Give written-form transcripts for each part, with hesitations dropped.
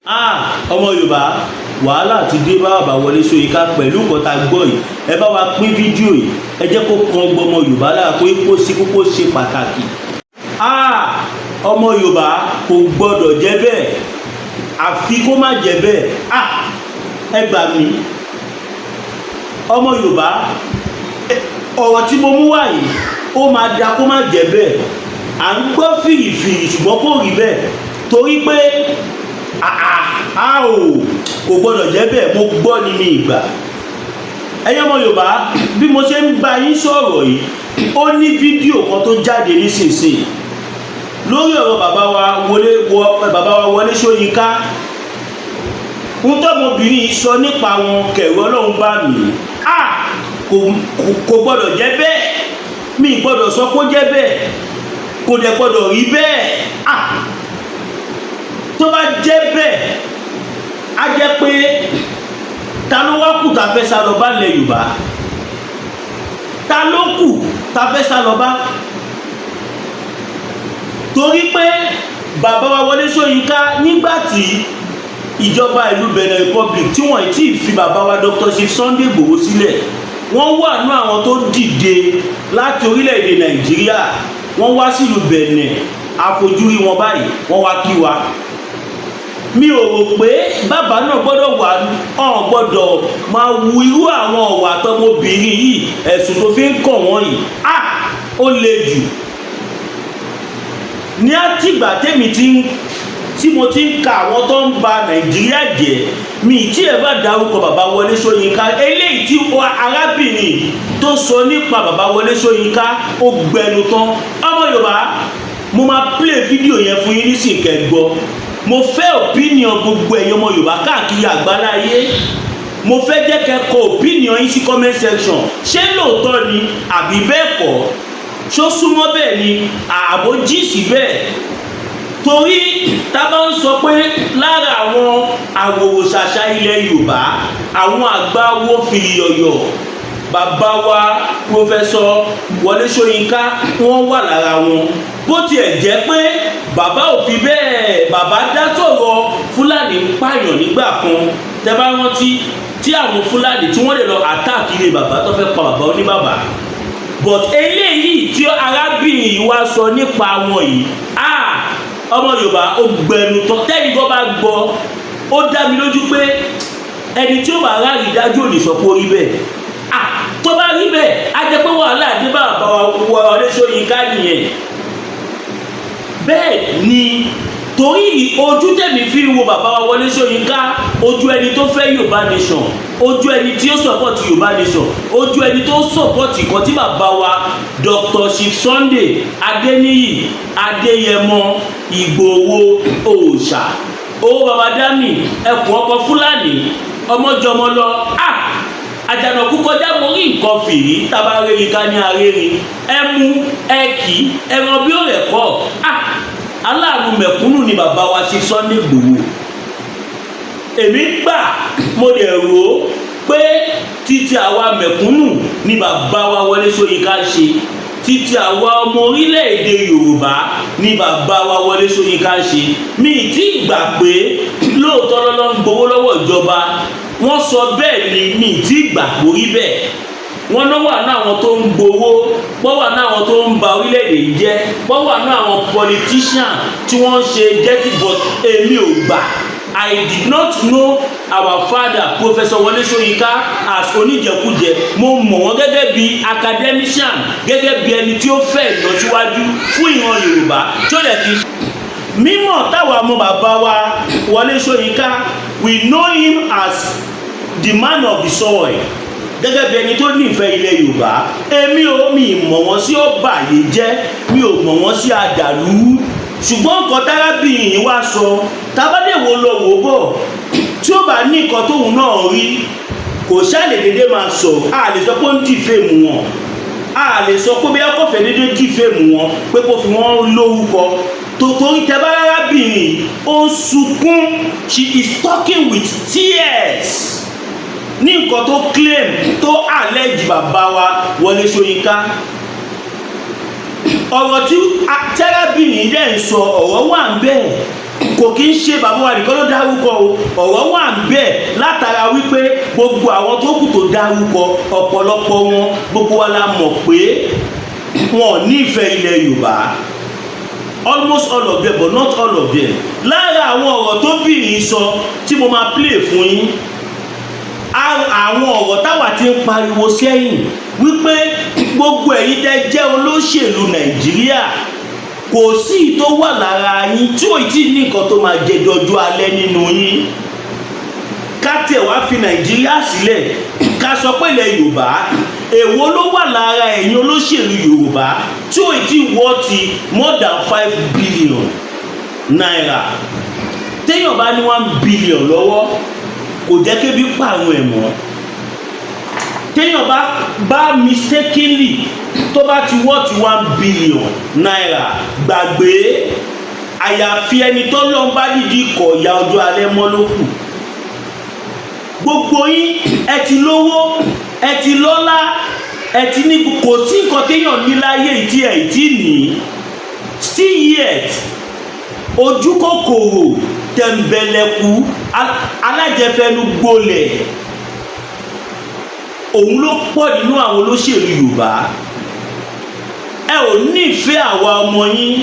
Ah, ọmọ Yorùbá, wàhálà ti dé bá bàbá Wọlé Ṣóyínká pẹ̀lú nǹkan tá a gbọ́ yìí. Ẹ bá wa pín fídíò yìí, ẹ jẹ́ kó kan gbọmọ Yorùbá lára pé kó sí kókó ṣe pàtàkì. Ah, ọmọ Yorùbá, kò gbọ́dọ̀ jẹ́ bẹ́ẹ̀, àfi kó má jẹ́ bẹ́ẹ̀. Ah, ẹ gbà mí, ọmọ Yorùbá. Ọ̀rọ̀ tí mo mú wá yìí, ó máa da kó má jẹ́ bẹ́ẹ̀. À ń gbọ́ fìrìfìrì, ṣùgbọ́n kò rí bẹ́ẹ̀, torí pé a ò kò gbọ́dọ̀ jẹ́ bẹ́ẹ̀. Mo gbọ́ ní mi ìgbà. Ẹ̀yin ọmọ Yorùbá, bí mo ṣe ń bá yín sọ̀rọ̀ yìí, ó ní fídíò kan tó jáde nísinsìnyí lórí ọ̀rọ̀ bàbá wa Wọlé Ṣóyínká. Ń tọ́mọbìnrin yìí sọ nípa wọn kẹ̀rọ Ọlọ́run bá mi. A kò gbọ́dọ̀ jẹ́ bẹ́ẹ̀. Mi gbọ́dọ̀ sọ pé ó jẹ́ bẹ́ẹ̀, kò dẹ̀ gbọ́dọ̀ rí bẹ́ẹ̀. A tó bá jẹ́ bẹ́ẹ̀, á jẹ́ pé ta ló wá kù tá fẹ́ sá lọ bá lẹ̀ Yorùbá? Ta ló kù tá fẹ́ sá lọ bá? Torí pé bàbá wa Wọlé Ṣóyínká, nígbà tí ìjọba ìlú Benin Republic tí wọ́n ti fi bàbá wa Dr. Chief Sunday Igboho sílẹ̀, wọ́n wà ní àwọn tó dìde láti orílẹ̀-èdè Nàìjíríà, wọ́n wá sílùú Benin, àfojúrí wọn báyìí, wọ́n wá kí wa. Mi ò rò pé bàbá náà gbọ́dọ̀ wà ọ̀n gbọ́dọ̀ máa wu irú àwọn ọ̀wà tọmọbìnrin yìí. Ẹ̀sùn tó fi ń kàn wọ́n yìí, ah, ó le jù. Ní àtìgbà tèmi ti ń tí mo ti ń ka àwọn tó ń ba Nàìjíríà jẹ́, mi tí ẹ bá dárúkọ bàbá Wọlé Ṣóyínká. Eléyìí tí arábìnrin tó sọ nípa bàbá Wọlé Ṣóyínká, ó gbẹnu tán. Ọmọ Yorùbá, mo máa play fídíò yẹn fún yín nísìnyí kẹ́ gbọ́. Mo fẹ́ opinion gbogbo ẹ̀yin ọmọ Yorùbá káàkiri àgbáláyé. Mo fẹ́ jẹ́ kẹ́ kọ opinion yín sí comment section. Ṣé lóòótọ́ ni àbí bẹ́ẹ̀ kọ́? Ṣó súnmọ́ bẹ́ẹ̀ ni àbó jíìsì bẹ́ẹ̀? Torí tá a bá ń sọ pé lára àwọn àwòrò-ṣàṣà ilẹ̀ Yorùbá, àwọn àgbà wo fi yọ̀yọ̀, bàbá wa Professor Wọlé Ṣóyínká, wọ́n wà lára wọn. Bó tiẹ̀ jẹ́ pé bàbá ò fi bẹ́ẹ̀, bàbá dá sọ̀rọ̀ Fúlàní ń pààyàn nígbà kan. Tẹ́ bá rántí tí àwọn Fúlàní tí wọ́n lè lọ attack ilé bàbá tó fẹ́ pa bàbá oníbàbà. But eléyìí tí arábìnrin yìí wá sọ nípa wọn yìí, ah, ọmọ Yorùbá, ó gbẹnu tán. Tẹ́yìn tó bá gbọ́, ó dá mi lójú pé ẹni tí ó bá rárí dájú ò ní sọ pé ó rí bẹ́ẹ̀. Ah, tó bá rí bẹ́ẹ̀, á jẹ́ pé wàhálà dé bá bàbá wa Wọlé Ṣóyínká nìyẹn. Bẹ́ẹ̀ ni, torí ojú tẹ̀mí fi wo bàbá wa Wọlé Ṣóyínká, ojú ẹni tó fẹ́ Yorùbá nation, ojú ẹni tí ó support Yorùbá nation, ojú ẹni tó support nǹkan tí bàbá wa Dr. Chief Sunday Adéníyì Adéyẹmọ Ìgbòho Òòṣà, owó baba dami, ẹkùn ọkọ Fúlàní ọmọjọmọ lọ. Ah, àjànàkú kọjá, mo rí nǹkan fìrí. Tábà rérin ká ní arérin, ẹ mú ẹ kì í ẹran bí ó rẹ̀ kọ́. Ah, aláàánú mẹ̀kúnnù ni bàbá wa Chief Sunday Igboho. Èmi gbà, mo dẹ̀ rò ó pé títí àwa mẹ̀kúnnù ni bàbá wa Wọlé Ṣóyínká ṣe, títí àwa ọmọ orílẹ̀-èdè Yorùbá ni bàbá wa Wọlé Ṣóyínká ṣe. Mi tí gbà pé lóòótọ́ lọ́lọ́ ń gbowó lọ́wọ́ ìjọba. Wọ́n sọ bẹ́ẹ̀ ni, mi tí gbà pórí bẹ́ẹ̀. Wọ́n náà wà ní àwọn tó ń gbowó, wọ́n wà ní àwọn tó ń ba orílẹ̀-èdè yìí jẹ́, wọ́n wà ní àwọn politician tí wọ́n ń ṣe dirty, but èmi ò gbà. I did not know our father, Professor Wọlé Ṣóyínká, as oníjẹkújẹ. Mo mọ̀ wọ́n gẹ́gẹ́ bí academician, gẹ́gẹ́ bí ẹni tí ó fẹ́ ìlọsíwájú fún ìran Yorùbá, tí ó lè kí mímọ̀ táwa mọ̀ bàbá wa Wọlé Ṣóyínká. We know him as the man of the soil, gẹ́gẹ́ bí ẹni tó nífẹ̀ẹ́ ilẹ̀ Yorùbá. Èmi ò mi mọ̀ wọ́n sí ọ̀bàyéjẹ́, mi ò mọ̀ wọ́n sí àdàlú, ṣùgbọ́n nǹkan tárábìnrin yìí wá sọ, tábàdé wo lọ wò bọ̀, tí ó bá ní nǹkan tóun náà rí, kò ṣáà dédé máa sọ. A lè sọ pé ó ń defame wọn, a lè sọ pé bí ọkọ̀ fẹ́ dédé defame wọn pé kó fi wọ́n lórúkọ tòtòrí. Tẹ bá arábìnrin, ó ń sunkún, she is talking with tears ní nǹkan tó claim, tó allege bàbá wa Wọlé Ṣóyínká. Ọ̀rọ̀ tí tẹ́rábìnrin dẹ̀ ń sọ, ọ̀rọ̀ wà ń bẹ́ẹ̀. Kò kí ń ṣe bàbá wa nìkan ló dárúkọ o. Ọ̀rọ̀ wà ń bẹ̀ látara wípé gbogbo àwọn tó kù tó dárúkọ, ọ̀pọ̀lọpọ̀ wọn, gbogbo wa la mọ̀ pé wọn ò nífẹ̀ẹ́ ilẹ̀ Yorùbá, almost all of them, but not all of them. Lára àwọn ọ̀rọ̀ tó bìnrin sọ tí mo máa play fún yín, àwọn ọ̀rọ̀ táwa ti ń pariwo sẹ́yìn wípé gbogbo ẹ̀yin tẹ́ jẹ́ olóṣèlú Nàìjíríà, kò sí tó wà lára yín tí ò tí ní nǹkan tó máa jẹ dọjú alẹ́ nínú yín. Ká tiẹ̀ wá fi Nàìjíríà sílẹ̀, ká sọ pé ilẹ̀ Yorùbá, èwo ló wà lára ẹ̀yin olóṣèlú Yorùbá tí ò tí worth more than ₦5 billion? Téèyàn bá ní 1 billion lọ́wọ́, kò jẹ́ kébi pààrọ̀ ẹ̀ mọ́. Téèyàn bá mistakenly tó bá ti worth ₦1 billion, gbàgbé, àyàfi ẹni tó lọ́n bá dìdí kọ̀ ya ọjọ́ alẹ́ mọ́ ló kù. Gbogbo yín, ẹ ti lówó, ẹ ti lọ́lá, ẹ ti ní. Kò sí nǹkan téèyàn ní láyé tí ẹ tí ní. Still yet, ojú kòkòrò, tẹ̀m̀bẹ̀lẹ̀kú, alájẹfẹnu gbolẹ̀, òun ló pọ̀ nínú àwọn olóṣèlú Yorùbá. Ẹ ò nífẹ̀ẹ́ àwa ọmọ yín.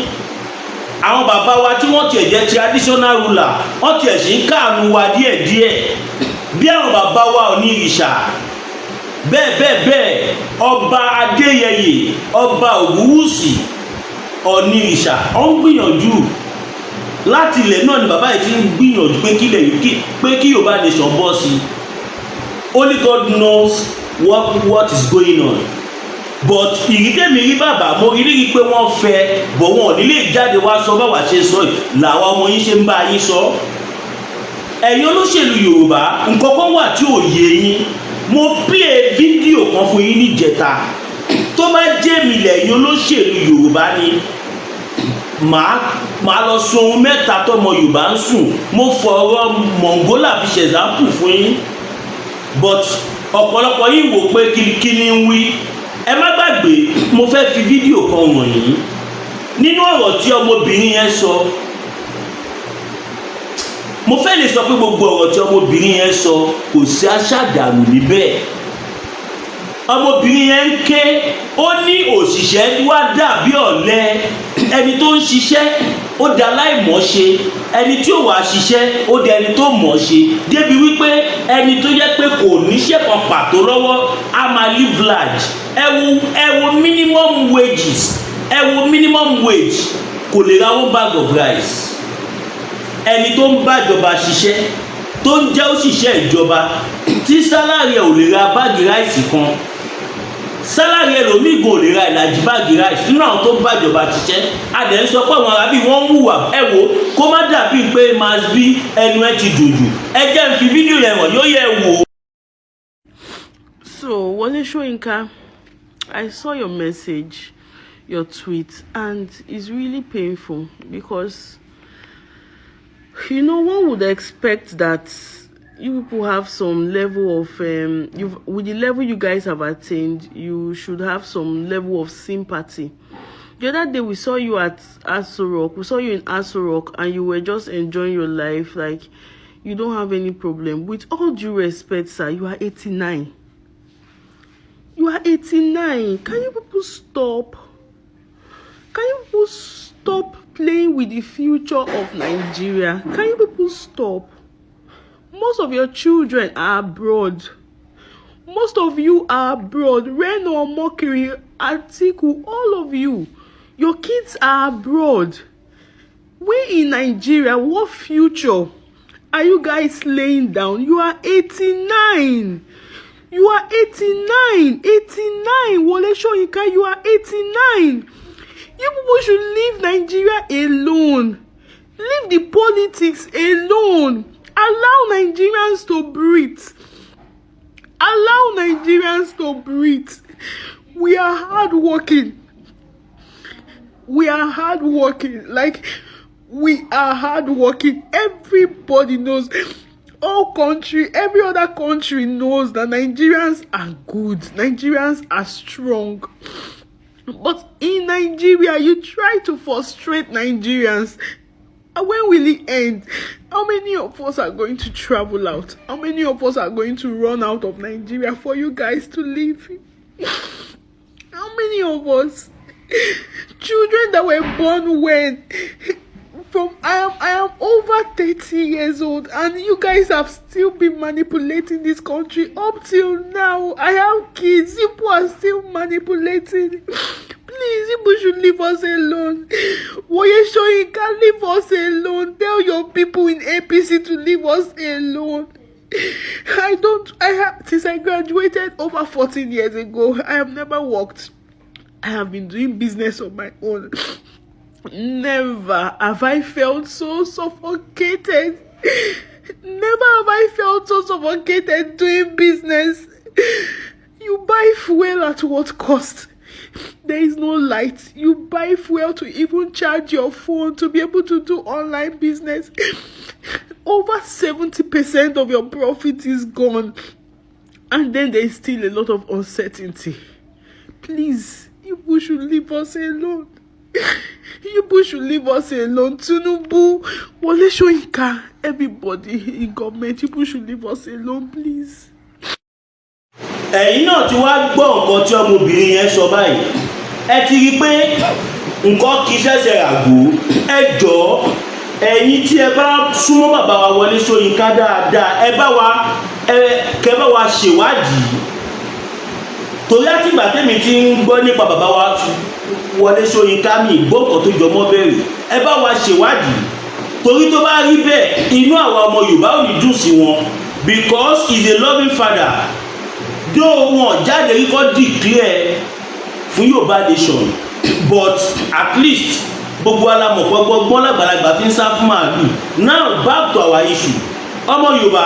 Àwọn bàbá wa tí wọ́n tiẹ̀ jẹ́ traditional ruler, wọ́n tiẹ̀ sì ń káàánú wa díẹ̀díẹ̀, bí àwọn bàbá wa ò ní ìrìṣà, bẹ́ẹ̀ bẹ́ẹ̀ bẹ́ẹ̀. Ọba Adéyẹyè, Ọba Ògúnwùsì, Ọ̀nìrìṣà, ó ń gbìyànjú láti ilẹ̀ náà ni. Bàbá yìí ti ń gbìyànjú pé kílẹ̀ yìí, pé kí Yorùbá nation bọ́ sí. Only God knows what is going on, but ìrítẹ́mi rí bàbá, mo rí rí pé wọ́n fẹ́ bọ̀, wọn ò ní lè jáde wá sọ. Báwa ṣe sọ yìí làwọn ọmọ yín ṣe ń bá yín sọ. Ẹ̀yin olóṣèlú Yorùbá, nǹkan kan wà tí ò yé yín. Mo play fídíò kan fún yín níjẹta. Tó bá jẹ́ mi lẹ̀yin olóṣèlú Yorùbá ni, màá lọ sun ohun mẹ́ta tọmọ Yorùbá ń sùn. Mo fọ̀rọ̀ Mongola fi ṣe example fún yín, but ọ̀pọ̀lọpọ̀ yín wò pé kí ni ń wí. Ẹ má gbàgbé, mo fẹ́ fi fídíò kan wọ̀nyí nínú ọ̀rọ̀ tí ọmọbìnrin yẹn sọ. Mo fẹ́ lè sọ pé gbogbo ọ̀rọ̀ tí ọmọbìnrin yẹn sọ, kò sí aṣàdànù níbẹ̀. Ọmọbìnrin yẹn ń ké, ó ní òṣìṣẹ́ wá dàbí ọ̀lẹ, ẹni tó ń ṣiṣẹ́ ó da aláìmọ̀ọ́ṣe, ẹni tí ò wá ṣiṣẹ́ ó da ẹni tó mọ̀ ṣe, débi wípé ẹni tó jẹ́ pé kò níṣẹ́ kan pàtó lọ́wọ́ á máa live large. Ẹ wo minimum wages, ẹ wo minimum wage, kò lè ra one bag of rice. Ẹni tó ń bájọba ṣiṣẹ́, tó ń jẹ́ òṣìṣẹ́ ìjọba, tí salary ẹ̀ ò lè ra bag rice kan, salary ẹlòmíì kò lè ra ìlàjì bag rice nínú àwọn tó ń bájọba ṣiṣẹ́. Adẹ̀ ń sọ pé àwọn arábí wọ́n ń hùwà. Ẹ wo, kó má dàbí pé must be ẹnu ẹ ti dùn jù. Ẹ jẹ́ n fi fídíò yẹn wọ̀n yóò yẹ wò. So, Wole Soyinka, I saw your message, your tweet, and it's really painful because one would expect that you people have some level of you've with the level you guys have attained, you should have some level of sympathy. The other day we saw you at Aso Rock, we saw you in Aso Rock, and you were just enjoying your life like you don't have any problem. With all due respect, sir, you are 89. You are 89. Can you people stop? Can you people stop playing with the future of Nigeria? Can you people stop? Most of your children are abroad. Most of you are abroad. Reno Omokri, Atiku, all of you. Your kids are abroad. We in Nigeria, what future are you guys laying down? You are 89. You are 89. 89. Wole Soyinka, you are 89. You people should leave Nigeria alone. Leave the politics alone. Allow Nigerians to breathe. Allow Nigerians to breathe. We are hardworking. We are hardworking. Like, we are hardworking. Everybody knows. All country, every other country knows that Nigerians are good. Nigerians are strong. But in Nigeria, you try to frustrate Nigerians. When will it end? How many of us are going to travel out? How many of us are going to run out of Nigeria for you guys to leave? How many of us? Children that were born when from I am over 30 years old, and you guys have still been manipulating this country up till now. I have kids. People are still manipulating. Please, people should leave us alone. Wole Soyinka, leave us alone. Tell your people in APC to leave us alone. I don't I have since I graduated over 14 years ago, I have never worked. I have been doing business on my own. Never have I felt so suffocated. Never have I felt so suffocated doing business. You buy fuel at what cost? There is no light. You buy fuel to even charge your phone to be able to do online business. Over 70% of your profit is gone. And then there's still a lot of uncertainty. Please, you should leave us alone. You should leave us alone. Tinubu, Wole Soyinka, everybody in government, people should leave us alone, please. Ẹ̀yin náà ti wá gbọ́ nǹkan tí ọmọbìnrin yẹn sọ báyìí. Ẹ ti rí i pé nǹkan kì í ṣẹ̀ṣẹ̀ ràgó. Ẹ jọ̀ọ́, ẹ̀yin tí ẹ bá súnmọ́ bàbá wa Wọlé Ṣóyínká dáadáa, ẹ bá wa ẹ kẹ bá wa ṣèwádìí, torí àtìgbà tèmi ti ń gbọ́ nípa bàbá wa Wọlé Ṣóyínká, mi gbọ́ nǹkan tó jọmọ́ bẹ̀rẹ̀. Ẹ bá wa ṣèwádìí, torí tó bá rí bẹ́ẹ̀, inú àwa ọmọ Yorùbá ò ní dùn sí wọn, because he is a loving father. Though wọn jáde rí kọ́ declare fún Yorùbá nation, but at least gbogbo alamọ̀ gbọ́gbọ́gbọ́n lágbàlagbà fi ń sá fún màálù. Now, back to our issue. Ọmọ Yorùbá,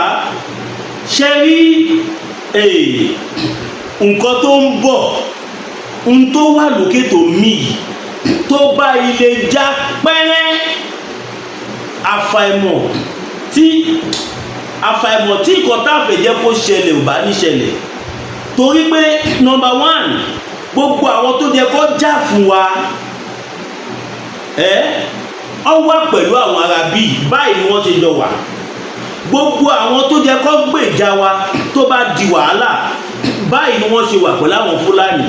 ṣe rí nǹkan tó ń bọ̀, n tó wà lókè tó mì yìí, tó bá ilé já pẹ́rẹ́, àfàìmọ̀ tí nǹkan tá a fẹ́ jẹ́ kó ṣẹlẹ̀ ò bá ní ṣẹlẹ̀, torí pé number one, gbogbo àwọn tó jẹ́ kó jà fún wa, ẹ ọ wà pẹ̀lú àwọn ará bíi báyìí ni wọ́n ṣe jọ wà. Gbogbo àwọn tó jẹ́ kó gbèjà wa tó bá di wàhálà, báyìí ni wọ́n ṣe wà pẹ̀lú àwọn Fúlàní.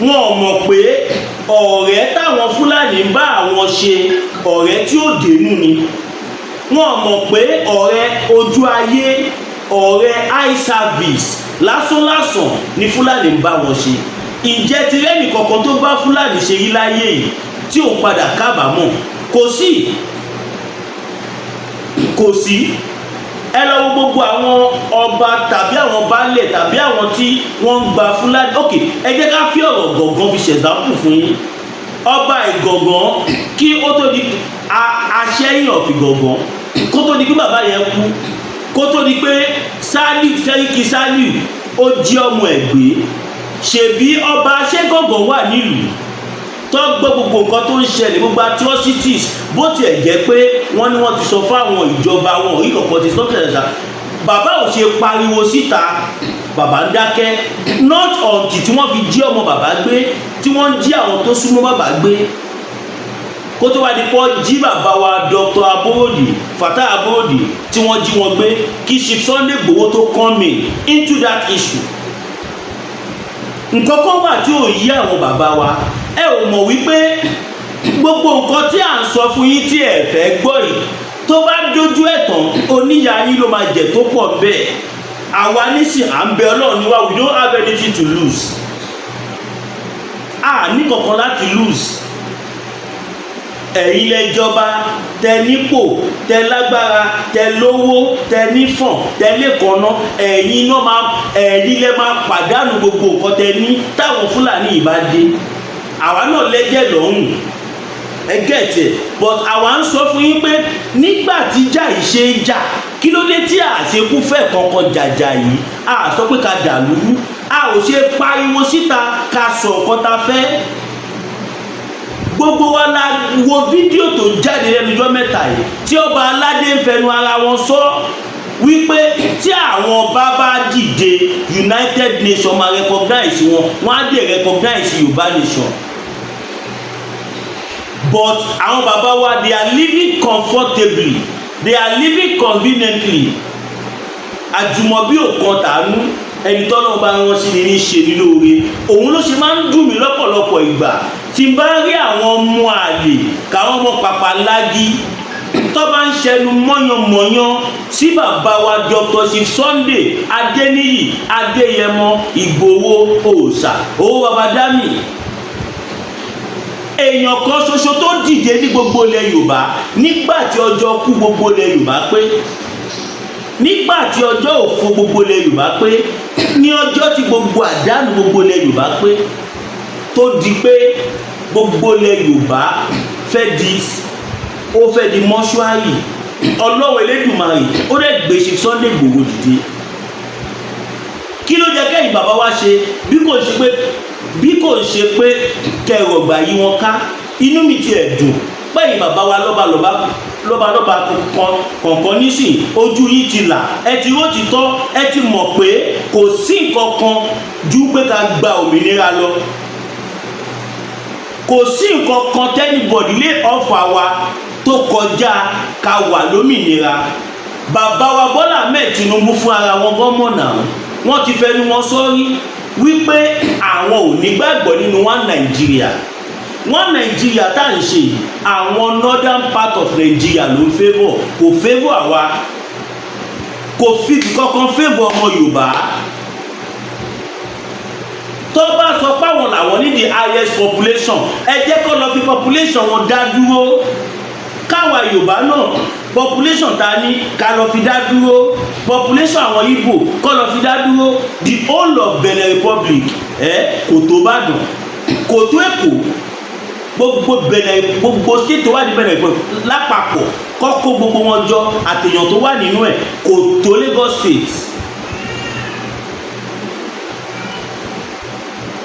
Wọn ò mọ̀ pé ọ̀rẹ́ táwọn Fúlàní ń bá àwọn ṣe, ọ̀rẹ́ tí ó dénú ni. Wọn ò mọ̀ pé ọ̀rẹ́ ojú ayé, ọ̀rẹ́ eye service lásánlásán ni Fúlàní ń bá wọn ṣe. Ǹjẹ́ ti rẹ́nì kankan tó bá Fúlàní ṣe rí láyé yìí tí ò padà kábàámọ̀? Kò sí, kò sí. Ẹ lọ wo gbogbo àwọn ọba tàbí àwọn baálẹ̀ tàbí àwọn tí wọ́n ń gba Fúlàní. Ok, ẹ jẹ́ ká fi ọ̀rọ̀ Gàngán fi ṣẹ̀dáǹpù fún yín. Ọba Ìgàngán, kí ó tó di aṣẹ́yìn of Ìgàngán, kó tó di pé bàbá yẹn kú, kó tó di pé Sálíù, Sẹ́ríkì Sálíù, ó jí ọmọ ẹ̀ gbé, ṣèbí ọba Aṣẹ́gàngán wà nílùú tó gbọ́ gbogbo nǹkan tó ń ṣẹlẹ̀, gbogbo atrocities. Bó tiẹ̀ jẹ́ pé wọ́n ní wọ́n ti sọ fáwọn ìjọba, wọn ò rí kankan ti sọ́kẹ̀lẹ̀ ṣá, bàbá ò ṣe pariwo síta. Bàbá ń dákẹ́, not until tí wọ́n fi jí ọmọ bàbá gbé, tí wọ́n ń jí àwọn tó súnmọ́ bàbá gbé, kó tó wá di pọ́ jí bàbá wa Dr. Aborode, Fatai Aborode, tí wọ́n jí wọn gbé, kí Chief Sunday Igboho tó come in into that issue. Nǹkan kan wà tí ò yí àwọn bàbá wa. Ẹ ò mọ̀ wípé gbogbo nǹkan tí à ń sọ fún yín tí ẹ fẹ́ gbọ́ yìí, tó bá dójú ẹ̀ tán, oníyà yín ló máa jẹ tó pọ̀ bẹ́ẹ̀. Àwa nísìn, à ń bẹ Ọlọ́run ní wa. We don't have anything to lose. A ní kankan láti lose. Ẹ̀yin lẹ́jọba, tẹ nípò, tẹ lágbára, tẹ lówó, tẹ nífọ̀n, tẹ lẹ́kọ̀ọ́ná. Ẹ̀yin náà máa, ẹ̀yin lẹ́ máa pàdánù gbogbo nǹkan tẹ ní táwọn Fúlàní yìí bá dé. Àwa náà lẹ́jẹ̀ lọ́hùn, ẹ get it? But àwa ń sọ fún yín pé nígbà tí jà yìí ṣe ń jà, kí ló dé tí àṣekú fẹ́ kankan jàjà yìí? A sọ pé ká dàlúrú, a ò ṣe pariwo síta ká sọ nǹkan ta fẹ́. Gbogbo wa la wo fídíò tó jáde lẹ́nu ọjọ́ mẹ́ta yìí tí ọba aládé ń fẹnu ara wọn sọ wípé tí àwọn ọba bá dìde, United Nations máa recognize wọn, wọn á dé recognize Yorùbá nation. But But àwọn bàbá wa, they are living comfortably, they are living conveniently. Àjùmọ̀bí ò kan tàánú. Ẹni tọ́lọ́run bá rán sí ni ní ṣe ní lóore. Òun ló ṣe máa ń dùn mí lọ́pọ̀lọpọ̀ ìgbà tí n bá rí àwọn ọmọ àlè káwọn ọmọ pàpà lági tó bá ń ṣẹnu mọ́yánmọ́yán sí bàbá wa Dr. Chief Sunday Adéníyì Adéyẹmọ Ìgbòho òòṣà, owó bàbá dami. Èèyàn kan ṣoṣo tó dìde ní gbogbo ilẹ̀ Yorùbá nígbà tí ọjọ́ kú gbogbo ilẹ̀ Yorùbá pé, nígbà tí ọjọ́ òfo gbogbo ilẹ̀ Yorùbá pé, ní ọjọ́ tí gbogbo àdánù gbogbo ilẹ̀ Yorùbá pé, tó di pé gbogbo ilẹ̀ Yorùbá fẹ́ di, ó fẹ́ di mọ́ṣúárì, Ọlọ́run Elédùmarè ó dẹ̀ gbé ṣe Sunday Igboho dìde. Kí ló jẹ́ kẹ́yìn bàbá wa ṣe bí kò ṣe pé kẹrọ̀gbà yí wọn ká? Inú mi ti ẹ̀ dùn pẹ́yìn bàbá wa lọ́balọ́ba lọ́balọ́ba kọ̀ọ̀kan nísìn, ojú yín ti là, ẹ ti ró ti tọ́, ẹ ti mọ̀ pé kò sí nǹkan kan ju pé ká gba òmìnira lọ. Kò sí nǹkan kan tí anybody lè offer wa tó kọjá ká wà lómìnira. Bàbá wa Bọ́lá Ahmed Tinubu fún ara wọn gan mọ̀ náà, wọ́n ti fẹnu wọn sọ́rí wípé àwọn ò ní gbàgbọ́ nínú one Nàìjíríà. One Nàìjíríà tá à ń ṣe, àwọn northern part of Nigeria ló ń favour, kò favour àwa, kò fi kankan favour ọmọ Yorùbá. Tó bá sọ páwọn làwọn ní the highest population, ẹ jẹ́ kó lọ fi population wọn dá dúró, káwa Yorùbá náà, population ta ní, ká lọ fi dá dúró. Population àwọn Igbo, kó lọ fi dá dúró. The whole of Benin Republic, ẹ kò tó Ìbàdàn, kò tó Èkó. Gbogbo Benin, gbogbo state tó wà ní Benin Republic lápapọ̀, kọ́kọ́ gbogbo wọn jọ, àtèèyàn tó wà nínú ẹ̀, kò tó Lagos State.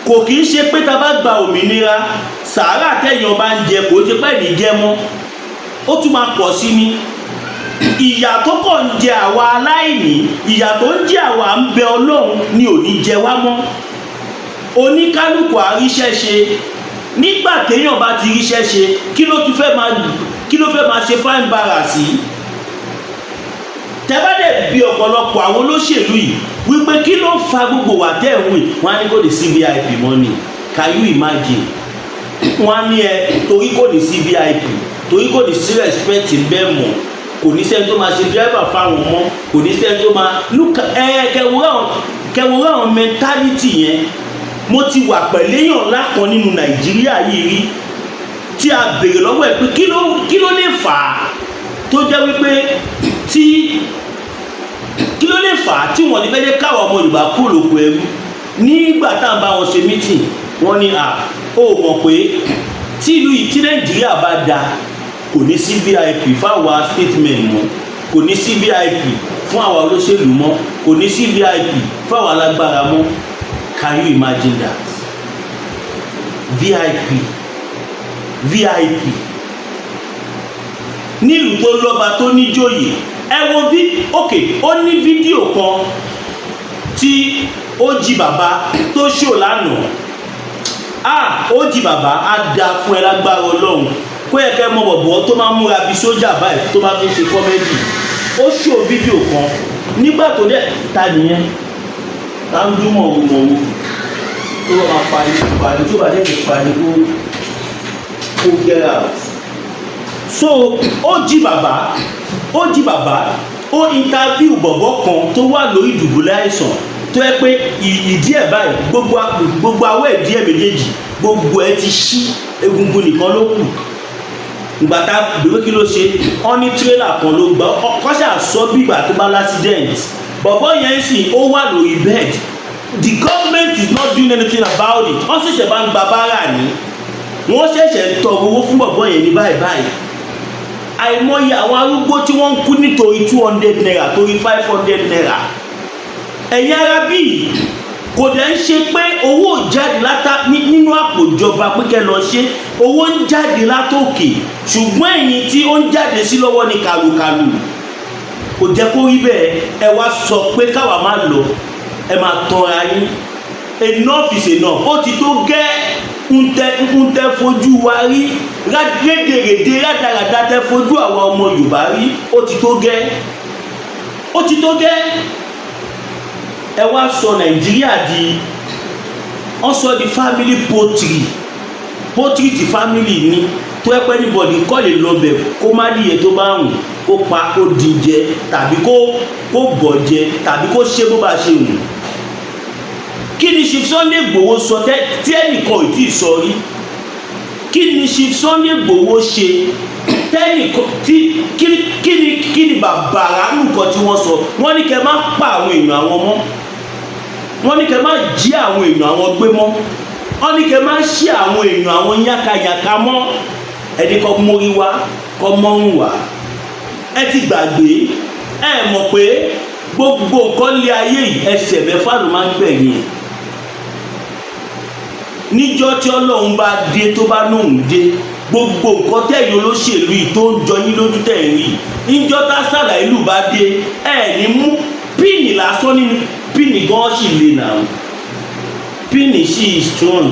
Kò kì í ṣe pé tá a bá gba òmìnira, sàárà tẹ̀yàn bá ń jẹ, kò ṣe pé ní jẹ mọ́, ó tún máa pọ̀ sí ni. Ìyà tó kàn ń jẹ àwa aláìní, ìyà tó ń jẹ àwa ń bẹ Ọlọ́run ni ò ní jẹ wá mọ́. Oníkálukú àríṣẹ́ ṣe. Nígbà téèyàn bá ti ríṣẹ́ ṣe, kí ló fẹ́ máa ṣe fine bara sí? Tẹ́bá dẹ̀ bí ọ̀pọ̀lọpọ̀ àwọn olóṣèlú yìí wípé kí ló fa gbogbo wà tẹ́ ẹ̀ ń wì, wọ́n á ní kò ní sí VIP money. Can you imagine? Wọ́n á ní ẹ torí kò ní sí VIP, torí kò ní sí respect bẹ́ẹ̀ mọ̀, kò ní sẹ́ni tó máa ṣe driver fáwọn mọ́, kò ní sẹ́ni tó máa look. Ẹ kẹwòrán àwọn mentality yẹn. Mo ti wà pẹ̀lú èèyàn ńlá kan nínú Nàìjíríà yìí rí tí a béèrè lọ́wọ́ ẹ̀ pé kí ló lè fà á tó jẹ́ wípé tí kí ló lè fà á tí wọ́n ti fẹ́ jẹ́ káwọn ọmọ Yorùbá kúrò lóko ẹrú. Nígbà tá à ń bá wọn ṣe meeting, wọ́n ní à ó mọ̀ pé tí ìlú yìí, tí Nàìjíríà bá da, kò ní sí VIP fáwa statesmen mọ́, kò ní sí VIP fún àwa olóṣèlú mọ́, kò ní sí VIP fáwa alágbára mọ́. Can you imagine that? VIP, VIP nílùú tó lọ́ba, tó níjòyè. Ẹ wo bí, ok, ó ní fídíò kan tí ó jí bàbá tó ṣò lánàá. Ah, ó jí bàbá á da fún ẹ lágbára Ọlọ́run. Kó yẹ kẹ́ mọ bọ̀bọ̀ tó máa ń múra bí sójà báyìí, tó máa fi ń ṣe comedy. Ó ṣò fídíò kan nígbà tó dẹ̀ ta nìyẹn, tá ń dún mọ̀wó mọ̀wó, tó bá máa parí parí, tó bá dẹ̀ lè parí, kó get out. So ó jí bàbá, ó jí bàbá, ó interview bọ̀bọ̀ kan tó wà lórí ìdùbúlẹ̀ àìsàn, tó yẹ pé ìdí ẹ̀ báyìí, gbogbo awọ́ ìdí ẹ̀ méjèèjì, gbogbo ẹ̀ ti ṣí, egungun nìkan ló kù. Ìgbà tá a bèrè kí ló ṣe, wọ́n ní tírélà kan ló gbà kọ́ṣà sọ bí ìgbà tó bá l'accident. Bọ̀bọ̀ yẹn sì ó wà lórí bed. The government is not doing anything about it. Wọ́n ṣẹ̀ṣẹ̀ bá ń gba báárà ní, wọ́n ṣẹ̀ṣẹ̀ ń tọrọ owó fún bọ̀bọ̀ yẹn ní báyìí báyìí. Àìmọye àwọn arúgbó tí wọ́n ń kú nítorí ₦200, torí ₦500. Ẹ̀yin ará bíi, kò dẹ̀ ń ṣe pé owó ò jáde látà nínú àpò ìjọba pé kẹ́ lọ ṣe. Owó ń jáde látòkè, ṣùgbọ́n ẹ̀yin tí ó ń jáde sí lọ́wọ́ ní kàlùkàlù. Kò jẹ́ kó rí bẹ́ẹ̀. Ẹ wá sọ pé káwa má lọ, ẹ máa tanra yín. Enough is enough. Ó ti tó gẹ́. Ń tẹ́ fojú wa rí rédèrèdè, rádaràda tẹ́ fojú àwọn ọmọ Yorùbá rí, ó ti tó gẹ́, ó ti tó gẹ́. Ẹ wá sọ Nàìjíríà di, wọ́n sọ di family poultry, poultry ti family ni, tó ẹ pẹ́ anybody kọ́ lè lọ bẹ̀ kó má díye tó bá wùn, kó pa, kó dín jẹ, tàbí kó bọ̀ jẹ, tàbí kó ṣe bó bá ṣe wù. Kí ni Chief Sunday Igboho sọ tí ẹnìkan ò tí ì sọ rí? Kí ni Chief Sunday Igboho ṣe tẹ́nìkan tí kí ni bàbàrà nǹkan tí wọ́n sọ? Wọ́n ní kẹ́ má pa àwọn èèyàn àwọn mọ́, wọ́n ní kẹ́ má jí àwọn èèyàn àwọn gbé mọ́, wọ́n ní kẹ́ má ṣí àwọn èèyàn àwọn yákayàká mọ́. Ẹni kọ́ mórí wá, kọ́ mọ́rùn wá. Ẹ ti gbàgbé, ẹ mọ̀ pé gbogbo nǹkan lé ayé yìí, ẹsẹ̀ mẹ́fà ló máa ń gbẹ̀yìn ẹ̀. Níjọ́ tí Ọlọ́run bá dé, tó bá lóun dé, gbogbo nǹkan tẹ̀yìn olóṣèlú yìí tó ń jọ yín lójú tẹ̀yìn rí, níjọ́ tá sàlà ìlú bá dé, ẹ ní mú pin lásán nínú pin gan sì le nà ó, pin sì strong,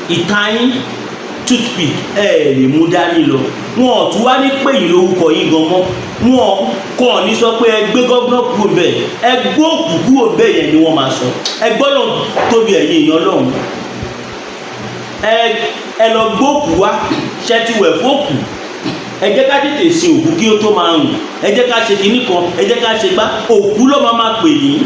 ìtayín toothpick ẹ lè mú dání lọ. Wọn ò tún wá ní pè yín lórúkọ yín gan mọ́. Wọn kàn ní sọ pé ẹ gbé governor kúrò bẹ́ẹ̀, ẹ gbé òkú kúrò bẹ́ẹ̀ yẹn ni wọ́n máa sọ. Ẹ gbọ́dọ̀ tóbi, ẹ̀yin èèyàn lọ́hùn, ẹ lọ gbóòkú wá, ṣẹ ti wẹ̀ fóòkù? Ẹ jẹ́ ká tètè sin òkú kí ó tó máa rùn. Ẹ jẹ́ ká ṣe kinní kan, ẹ jẹ́ ká ṣe gbá. Òkú ló máa pè yín.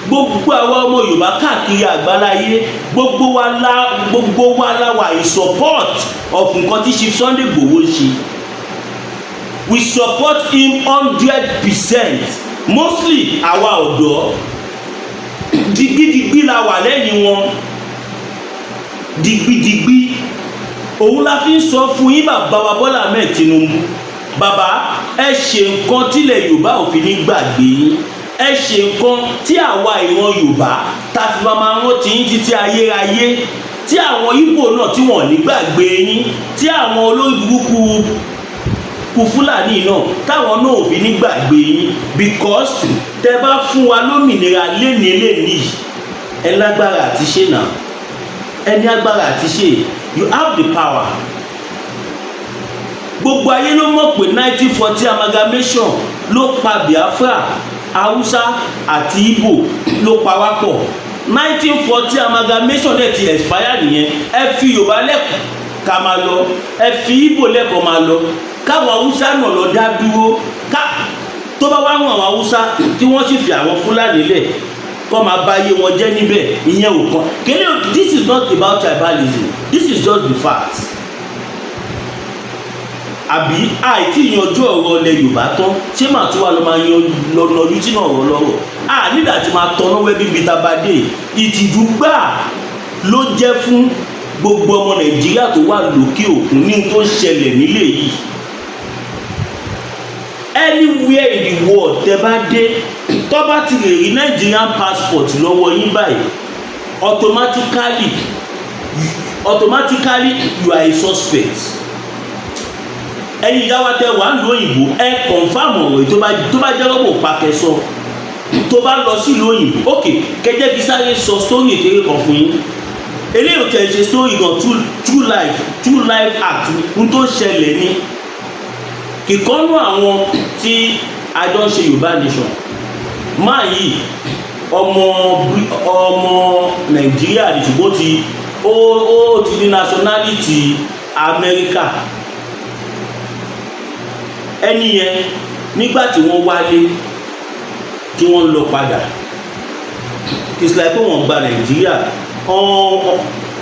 Gbogbo àwa ọmọ Yorùbá káàkiri àgbáláyé, gbogbo wa la wà in support of nǹkan tí Chief Sunday Igboho ṣe. We support him 100%. Mostly àwa ọ̀dọ́, digbidigbi la wà lẹ́yìn wọn, digbidigbi. Òun la fi ń sọ fún yín, bàbá wa Bọ́lá Ahmed Tinubu, bàbá, ẹ ṣe nǹkan tílẹ̀ Yorùbá ò fi ní gbàgbé yín. Ẹ ṣe nǹkan tí àwa ìran Yorùbá ta fi máa rántí yín títí ayérayé, tí àwọn Ìgbò náà tí wọ́n ní gbàgbé yín, tí àwọn olórí burúkú kú Fúlàní náà táwọn náà ò fi ní gbàgbé yín, because tẹ bá fún wa lómìnira lénìí lénìí yìí, ẹ lágbára àti ṣe náà, ẹ ní agbára àti ṣe. You have the power. Gbogbo ayé ló mọ̀ pé 1914 amalgamation ló pa Biafra, Haúsá àti Igbo, ló pa wá pọ̀. 1914 amalgamation dẹ̀ ti expire nìyẹn. Ẹ fi Yorùbá lẹ́kọ̀ọ́ ká máa lọ, ẹ fi Igbo lẹ́kọ̀ọ́ máa lọ, káwọn Haúsá náà lọ dá dúró. Ká tó bá wá wọn àwọn Haúsá tí wọ́n sì fi àwọn Fúlàní lẹ̀ kọ́ máa bá ayé wọn jẹ́ níbẹ̀, ìyẹn ò kàn kéde. This is not about tribalism, this is just the fact. Àbí àìtí yanjú ọ̀rọ̀ ilẹ̀ Yorùbá tán, ṣé màá tún wà lọ máa yan lọ lọ́jú sínú ọ̀rọ̀ lọ́rọ̀ à nígbà tí máa tọ́nà wẹ́bí bíi tabadé? Ìtìjú gbà ló jẹ́ fún gbogbo ọmọ Nàìjíríà tó wà lókè òkun ní tó ń ṣẹlẹ̀ nílé yìí. Anywhere in the world tẹ bá dé, tó bá ti lè rí Nigerian passport lọ́wọ́ yín báyìí, automatically you are a suspect. Ẹ̀yin ìyá wa tẹ wà ń lo òyìnbó, ẹ confirm ọ̀rọ̀ yìí. Tó bá jẹ́ rọ́bò pàkẹ́sọ, tó bá lọ sílùú òyìnbó, ok, kẹjẹ́ kí sáré sọ story kékeré kan fún yín. Eléyìí ò tẹ̀ ṣe story gan, true life act n tó ṣẹlẹ̀ ní ìkọ́nú àwọn tí a jọ ń ṣe Yorùbá Nation. Máa yìí, ọmọ Nàìjíríà ní, ṣùgbọ́n ti ó ti ní nationality Amẹ́ríkà. Ẹni yẹn, nígbà tí wọ́n wálé, tí wọ́n lọ padà, it's like pé wọ́n gba Nàìjíríà,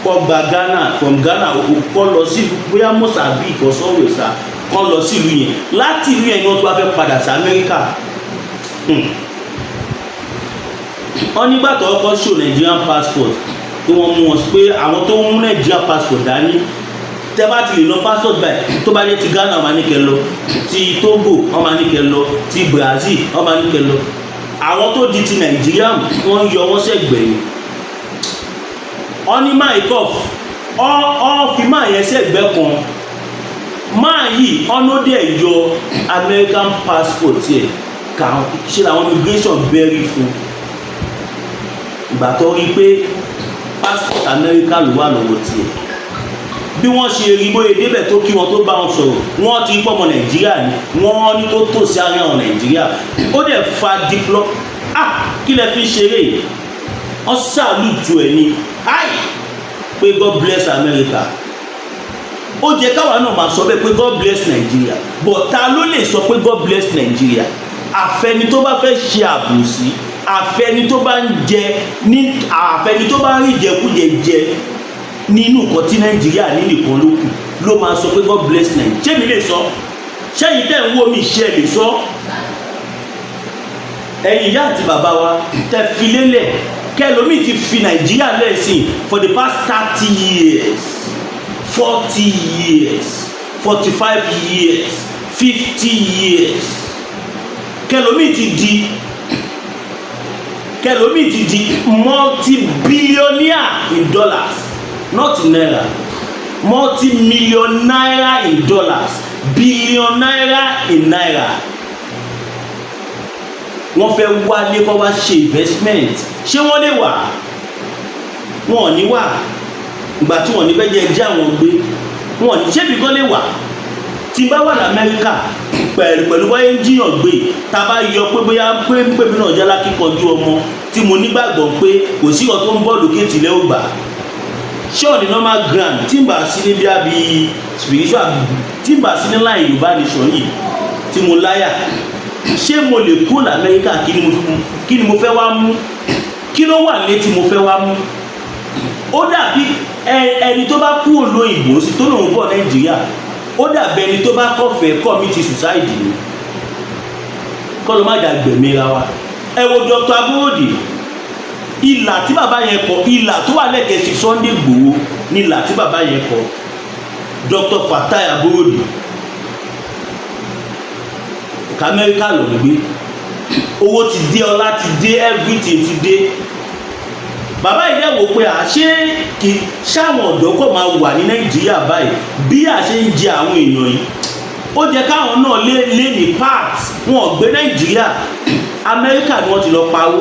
kọ́ gba Ghana, from Ghana kọ́ lọ sí bóyá Mozambique or somewhere sa, kọ́ lọ sílùú yẹn. Láti ìlú yẹn ni wọ́n tún wá fẹ́ padà sí Amẹ́ríkà. Wọ́n nígbà tó kọ́ show Nigerian passport, pé wọ́n mú wọn, pé àwọn tó ń mú Nigerian passport dání, tẹ́ bá ti lè lọ passport báyìí, tó bá jẹ́ ti Ghana, wọ́n máa ní kẹ́ lọ, ti Togo, wọ́n máa ní kẹ́ lọ, ti Brazil, wọ́n máa ní kẹ́ lọ. Àwọn tó di ti Nàìjíríà, wọ́n yọ wọ́n sẹ́gbẹ̀ẹ́ ni. Wọ́n ní máa kọ́ ọ́ fi máa yẹn sẹ́gbẹ́ kan. Máa yìí ọ̀nà dẹ̀ yọ American passport yẹ kà ṣe làwọn immigration bẹ́rí fún. Ìgbà tó rí pé passport Amẹ́ríkà ló wà lọ́wọ́ tiẹ̀, bí wọ́n ṣe rí bóyá débẹ̀ tó kí wọn, tó bá wọn sọ̀rọ̀, wọ́n ti pọ̀ mọ́ Nàìjíríà ni. Wọ́n ní kó tò sí àárín àwọn Nàìjíríà, ó dẹ̀ fa diplo. Ah, kí lẹ fi ṣeré? Wọ́n salute ẹ̀ ní hi pé God bless America. Ó jẹ́ káwa náà máa sọ bẹ́ẹ̀ pé God bless Nigeria, but ta ló lè sọ pé God bless Nigeria? Àfẹni tó bá fẹ́ ṣe àbòsí, àfẹni tó bá ń jẹ ní, àfẹni tó bá ń rí ìjẹkújẹ jẹ nínú nǹkan tí Nàìjíríà ní nìkan ló kù ló máa sọ pé God bless Nigeria. Ṣé mi lè sọ? Ṣẹ́yìn tẹ́ ń wò mí, ṣe lè sọ? Ẹ̀yin ìyá àti bàbá wa tẹ́ fi lélẹ̀, kẹlòmíì ti fi Nàìjíríà lẹ́sìn for the past 30 years, 40 years, 45 years, 50 years. Kẹlòmíì ti di multi-billionaire in dollars, not in naira, multi-million naira in dollars, billion naira in naira. Wọ́n fẹ́ wálé kó wá ṣe investment, ṣé wọ́n lè wà? Wọn ò ní wà. Ìgbà tí wọ́n ní fẹ́ jẹ́ jẹ́ àwọn gbé wọn ò ní ṣé ibì kan lè wà. Tí n bá wà lamẹ́ríkà pẹ̀lú bóyá ń jiyàn gbé, tá a bá yọ pé bóyá pé pé mi náà jẹ́ lákìkanjú ọmọ tí mo nígbàgbọ́ pé kò sí ọ̀ tó ń bọ̀ lókè tìlẹ̀ ó gbà, ṣé on the normal ground, tí n bá sí ní bí abi spiritual, tí n bá sí ní line Yorùbá nation yìí tí mo láyà, ṣé mo lè kúrò lamẹ́ríkà? Kí ni mo fẹ́ wá mú? Kí ló wà létí mo fẹ́ wá mú? Ó dàbí ẹni tó bá kúrò lóyìnbó sí tó lòun bọ̀ Nàìjíríà, ó dàbí ẹni tó bá kọ̀fẹ́ commit suicide ni. Kọ́ ló má dà gbẹ̀míra wa. Ẹ wo Dr. Aborode, ìlà tí bàbá yẹn kọ, ìlà tó wà lẹ́kẹ̀ẹ́ sí Sunday Igboho ní ìlà tí bàbá yẹn kọ. Dr. Fatai Aborode, Amẹ́ríkà ló ń gbé. Owó ti dé, ọlá ti dé, everything ti dé. Bàbá yìí dẹ̀ wò pé àṣé kì sáwọn ọ̀dọ́ kò máa wà ní Nàìjíríà báyìí bí a ṣe ń jẹ àwọn èèyàn yìí. Ó jẹ́ káwọn náà lé ní part. Wọn ò gbé Nàìjíríà, Amẹ́ríkà ni wọ́n ti lọ pawó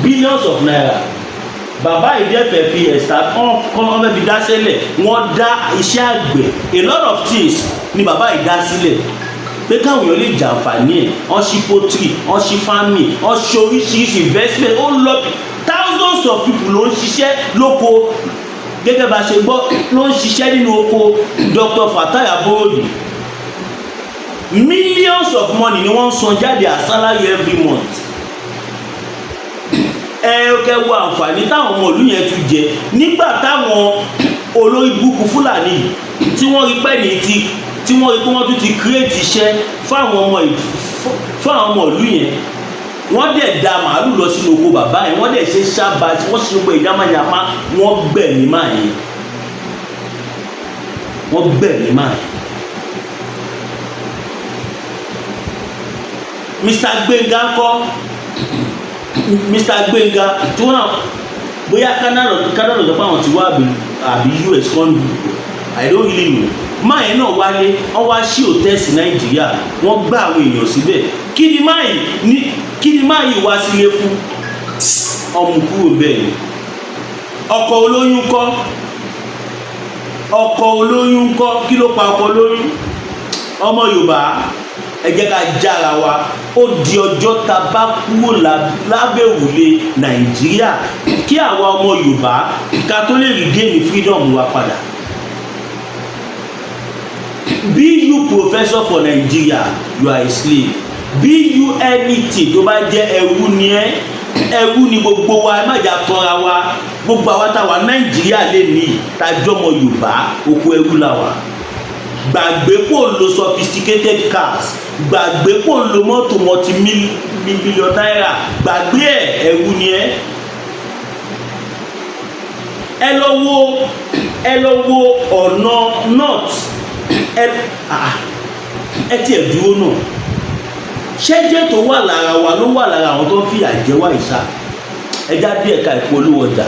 billions of naira. Bàbá yìí dẹ̀ fẹ́ fi ẹ̀sà kọ́ fẹ́ fi dá sílẹ̀. Wọ́n dá iṣẹ́ àgbẹ̀, a lot of things ni bàbá yìí dá sílẹ̀ pé káwọn èèyàn lè jàǹfààní ẹ̀. Wọ́n ṣí poultry, wọ́n ṣí farming, wọ́n ṣe oríṣiríṣi investment. Ó lọ, thousands of people ló ń ṣiṣẹ́ lóko, gẹ́gẹ́ bá ṣe gbọ́, ló ń ṣiṣẹ́ nínú oko Dr. Fatai Aborode. Millions of money ni wọ́n ń san jáde as salary every month. Ẹ kẹ́ wo àǹfààní táwọn ọmọ ìlú yẹn tún jẹ nígbà táwọn olórí burúkú Fúlàní tí wọ́n rí pẹ́ ní ti tí wọ́n rí pé wọ́n tún ti create iṣẹ́ fáwọn ọmọ ìlú yẹn. Wọ́n dẹ̀ da màálù lọ sínú oko bàbá yẹn, wọ́n dẹ̀ ṣe sábà, wọ́n ṣe gbogbo ìdámáyàmá, wọ́n gbẹ̀mí máa yẹn, wọ́n gbẹ̀mí máa yẹn. Mr. Gbénga kọ́, Mr. Gbénga tí wọ́n bóyá Canada lọ pé àwọn ti wá àbí US kan, I don't really know. Máa yẹn náà wálé, wọ́n wá sí hòtẹ́ẹ̀sì Nàìjíríà, wọ́n gbá àwọn èèyàn síbẹ̀. Kí ni máa yìí wá sílé fún ọmọ kúrò bẹ́ẹ̀ ni? Ọkọ olóyún kọ́, ọkọ olóyún kọ́, kí ló pa ọkọ olóyún? Ọmọ Yorùbá, ẹ jẹ́ ká jára wa. Ó di ọjọ́ tá a bá kúrò lábẹ́ òrùlé Nàìjíríà kí àwa ọmọ Yorùbá ká tó lè regain freedom wa padà. Be you professor for Nigeria, you are a slave. Be you anything tó bá jẹ́, ẹrú ni ẹ́, ẹrú ni gbogbo wa. Ẹ má jà tọ́ra wa. Gbogbo àwa táwa Nàìjíríà lè ní tajọ́mọ Yorùbá, oko ẹrú la wà. Gbàgbé pò ń lo sophisticated cars, gbàgbé pò ń lo mọ́tò multi million naira, gbàgbé ẹ̀, ẹrú ni ẹ́. Ẹ lọ wo ọ̀nà north. Ẹ tiẹ̀ dúró náà, ṣẹ́jẹ́ tó wà lára wa ló wà lára àwọn tó ń fìyà jẹ wá ìṣá. Ẹ já dé ẹ̀ka ìpolówó ọjà.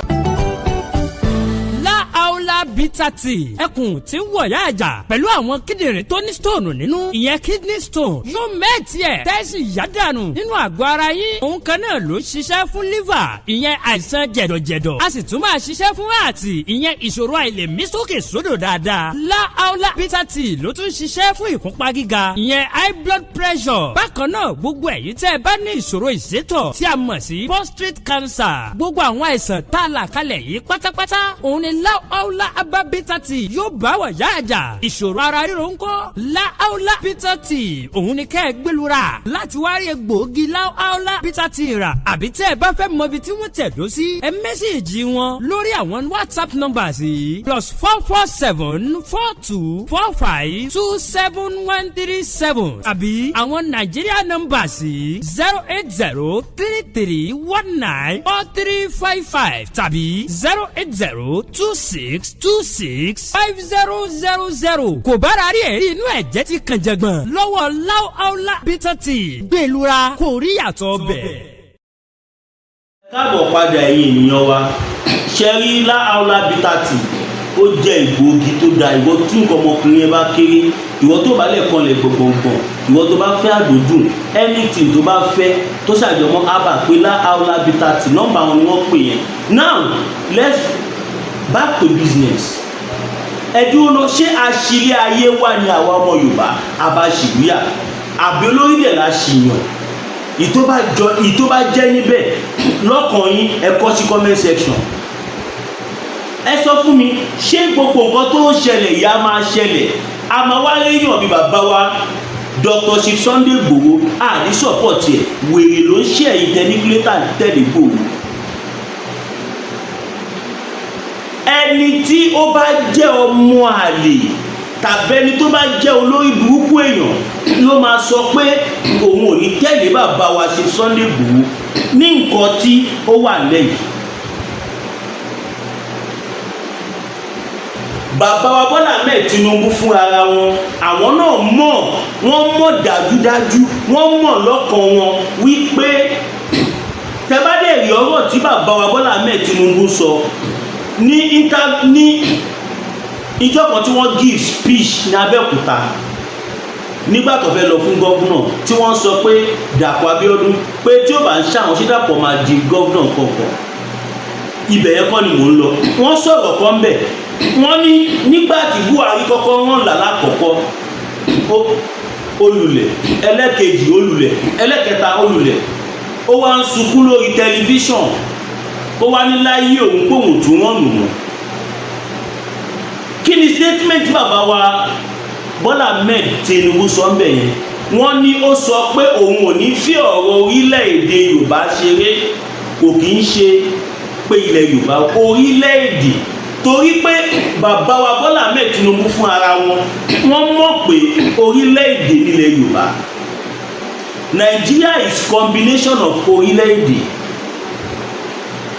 Láàólà. Bitter Tea. Ẹkùn tí ń wọ̀yá àjà pẹ̀lú àwọn kíndìnrín tó ní stone nínú, ìyẹn kidney stone, yóò mẹ́ẹ̀tì ẹ̀ tẹ́sí yádànù nínú àgọ́ ara yín. Òun kan náà ló ṣiṣẹ́ fún liver, ìyẹn àìsàn jẹ̀dọ̀jẹ̀dọ̀. A sì tún máa ṣiṣẹ́ fún ààtì, ìyẹn ìṣòro àìlèmí sókè sódò dáadáa. Láàólà Bitter Tea ló tún ṣiṣẹ́ fún ìfúnpá gíga, ìyẹn high blood pressure. Bákan náà, gbogbo ẹ̀yin tẹ́ ẹ bá ní ìṣòro ìsétọ̀ tí a mọ̀ sí prostate cancer, gbogbo àwọn àìsàn tá a là kalẹ̀ yìí pátápátá, òun ni Láàólà Herbal Bitter Tea yóò bá wà yá àjà. Ìṣòro ara ríro ńkọ́? Láàólà Bitter Tea, òun ni kẹ́ ẹ gbẹlura láti wá rí egbòogi Láàólà Bitter Tea rà. Àbí tẹ́ ẹ bá fẹ́ mọ ibi tí wọ́n tẹ̀dó sí, ẹ message wọn lórí àwọn WhatsApp numbers yìí: +44 7424 527137, àbí àwọn Nàìjíríà numbers yìí: 08033194355 tàbí 08026265000. Kò bára rí ẹ̀rí inú ẹ̀jẹ̀ ti kàn jẹ̀gbọ̀n lọ́wọ́ Láàólà Bitter Tea, gbẹ̀lura kò rí yàtọ̀ bẹ̀. Káàbọ̀ padà, ẹ̀yin ènìyàn wa. Ṣe rí Láàólà Bitter Tea, ó jẹ́ egbòogi tó da. Ìwọ tí nǹkan ọmọkùnrin yẹn bá kéré, ìwọ tó bá lè kanlẹ̀ gbọ̀ngbọ̀ngbọ̀n, ìwọ tó bá fẹ́ àdódùn, anything tó bá fẹ́ tó ṣàjọmọ́ ábà pé Láàólà Bitter Tea, nọ́mbà wọn ni wọ́n pè yẹn. Now let's back to business. Ẹdúró lọ, ṣé àṣírí ayé wà ní àwa ọmọ Yorùbá àbáṣìwíyà, àbí olórílẹ̀ la ṣìyàn? Ìtó bá jọ, ìtó bá jẹ́ níbẹ̀ lọ́kàn yín, ẹ kọ sí comment section. Ẹ sọ fún mi, ṣé gbogbo nǹkan tó ń ṣẹlẹ̀ yìí á máa ṣẹlẹ̀, a máa wá réyàn bí bàbá wa Dr. Chief Sunday Igboho, à ní support ẹ̀? Wèrè ló ń ṣe ẹ̀yìn tẹnikúlétà tẹ̀lé Igboho. Ẹni tí ó bá jẹ́ ọmọ àlè tàbí ẹni tó bá jẹ́ olórí burúkú èèyàn ló máa sọ pé òun ò ní tẹ̀lé bàbá wa Chief Sunday Igboho ní nǹkan tí ó wà lẹ́yìn. Bàbá wa Bọ́lá Ahmed Tinubu fún ara wọn, àwọn náà mọ̀, wọ́n mọ̀ dájúdájú, wọ́n mọ̀ lọ́kàn wọn wípé tẹ́bádẹ́ rí ọ̀rọ̀ tí bàbá wa Bọ́lá Ahmed Tinubu sọ ní inter ní ìjọ kan tí wọ́n give speech ní Abẹ́òkúta nígbà tó fẹ́ lọ fún governor, tí wọ́n sọ pé Dàpọ̀ Abíọ́dún, pé tí ó bá ń ṣàwọn, ṣé Dàpọ̀ máa di governor kankan? Ibẹ̀ yẹn kọ́ ni mò ń lọ. Wọ́n sọ̀rọ̀ kan bẹ̀, wọ́n ní nígbà tí Buhari kọ́kọ́ rán là lákọ̀ọ́kọ́, ó lulẹ̀, ẹlẹ́kejì ó lulẹ̀, ẹlẹ́kẹta ó lulẹ̀, ó wá ń sunkún lórí tẹlifíṣàn. Ó wá ní láyé òun kóhùn tún wọ́n nù mọ́. Kí ni statement bàbá wa Bọ́lá Ahmed Tinubu sọ ń bẹ̀ yẹn? Wọ́n ní ó sọ pé òun ò ní fi ọ̀rọ̀ orílẹ̀-èdè Yorùbá ṣeré. Kò kì í ṣe pé ilẹ̀ Yorùbá, orílẹ̀-èdè, torí pé bàbá wa Bọ́lá Ahmed Tinubu fún ara wọn, wọ́n mọ̀ pé orílẹ̀-èdè nílẹ̀ Yorùbá. Nigeria is combination of orílẹ̀-èdè,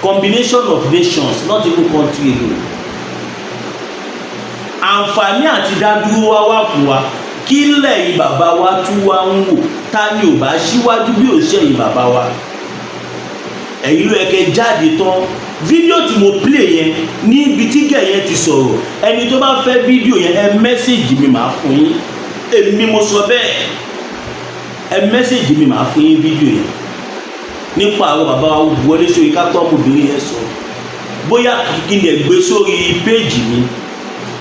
combination of nations, not even country alone. Àǹfààní àti dádúró wá wà fún wa. Kí lẹ́yìn bàbá wa tún wá ń wò? Ta ni ò bá síwájú bí ò ṣẹ̀yìn bàbá wa? Ẹ̀yin ló yẹ kẹ́ jáde tán. Fídíò tí mo play yẹn, níbi tí gẹ̀ yẹn ti sọ̀rọ̀, ẹni tó bá fẹ́ fídíò yẹn, ẹ message mi, màá fún yín. Èmi mo sọ bẹ́ẹ̀. Ẹ message mi, màá fún yín fídíò yẹn nípa àwọn bàbá wa Wọlé Ṣóyínká tó ọmọbìnrin yẹn sọ. Bóyá kí ni ẹ gbé sórí péèjì mi.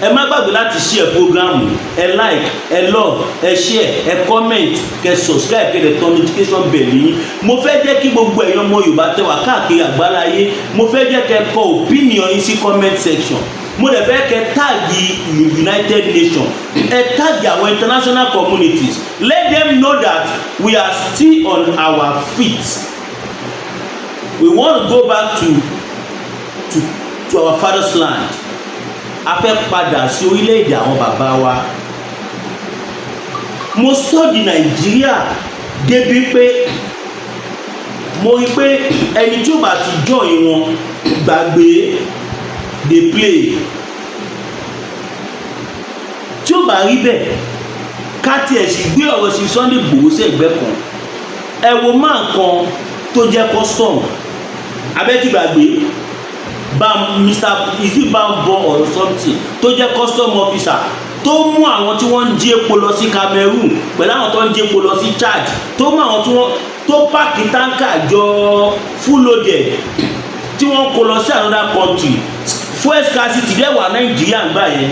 Ẹ má gbàgbé láti share program, ẹ like, ẹ love, ẹ share, ẹ comment, kẹ subscribe, kẹ dẹ̀ turn notification bell yín. Mo fẹ́ jẹ́ kí gbogbo ẹ̀yin ọmọ Yorùbá tẹ́ wà káàkiri àgbáláyé, mo fẹ́ jẹ́ kẹ́ kọ opinion yín sí comment section. Mo dẹ̀ fẹ́ kẹ́ tag United Nations, ẹ tag àwọn international communities. Let them know that we are still on our feet. We want to go back to our father's land. A fẹ́ padà sí orílẹ̀-èdè àwọn bàbá wa. Mo study Nàìjíríà débi pé mo rí pé ẹni tí ó bá ti join wọn, gbàgbé, dey play. Tí ó bá rí bẹ́ẹ̀, ká tiẹ̀ sì gbé ọ̀rọ̀ sí Sunday Igboho sẹ́gbẹ́ kan. Ẹ wo máa kan tó jẹ́ custom abẹ́tí gbàgbé. Bam, Mr, is it Bambo or something, tó jẹ́ custom officer tó mú àwọn tí wọ́n ń jí epo lọ sí Cameroon pẹ̀lú àwọn tó ń jí epo lọ sí Chad, tó mú àwọn tí wọ́n tó pack tanker jọ full loaded tí wọ́n kó lọ sí another country. Fuel scarcity dẹ̀ wà Nàìjíríà ń gbà yẹn.